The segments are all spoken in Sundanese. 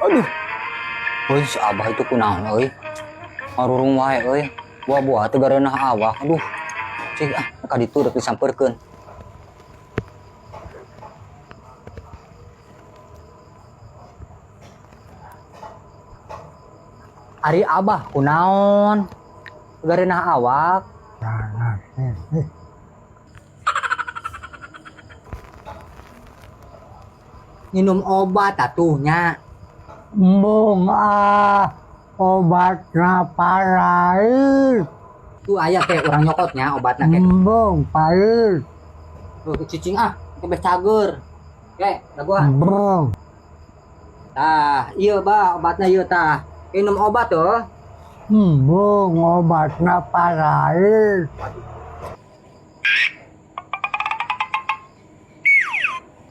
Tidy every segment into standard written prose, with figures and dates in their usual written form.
Aduh. Euy, si Abah itu kunaon euy? Ngarurung wae euy. Buah-buah teu gareunah awak. Aduh. Cing ah, ka ditu rek disampeurkeun. Ari Abah kunaon? Teu gareunah awak. Minum obat atuh nya. Embung ah, obatna parait. Tuh aya ke urang nyokotnya obatna ke. Embung pahit. Tuh cicing ah, ke beh cager. Ke, dagoan. Embung. Tah, iya bah, obatna ieu tah. Minum obat tuh. Embung obatna parait.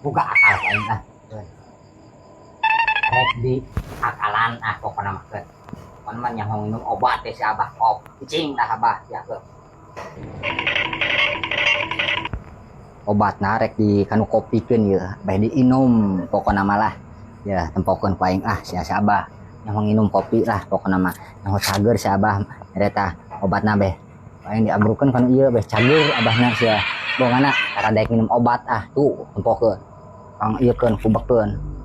Buka akal aing ah. Rek di akalan ah pokona mah keun. Pokona mah nyaho minum obat teh si Abah kop. Cicing lah Abah ya keun. Obatna rek di kanu kopikeun ieu, beh diinum pokona mah lah. Ya tempokeun ku aing ah si Abah. Nyaho nginum kopi lah pokona mah. Nyaho cager si Abah eta obatna beh. Aing diabrukeun kanu ieu beh cager abahna sia. Bongana tara daek minum obat ah tuh tempokeun. Kang ieu keun kubekeun.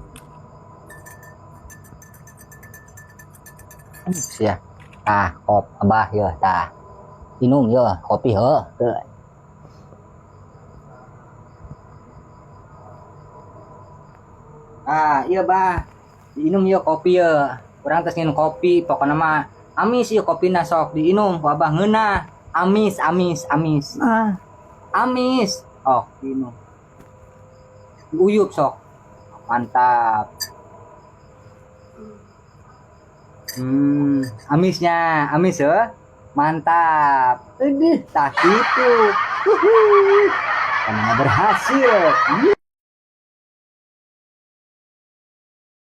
Sia. Tah, kop Abah ye tah. Minum ye kopi heuh. Teu. Ah, iya bah. Diinum ye kopi ye. Urang tes nginum kopi, pokona mah amis ieu kopina sok diinum ku Abah ngeunah. Amis, amis, amis. Ah, Amis. Oh, diinum. Diuyup sok. Mantap. Amisnya, amis ya. Mantap. Aduh, tah gitu. Wuhu. Karena berhasil.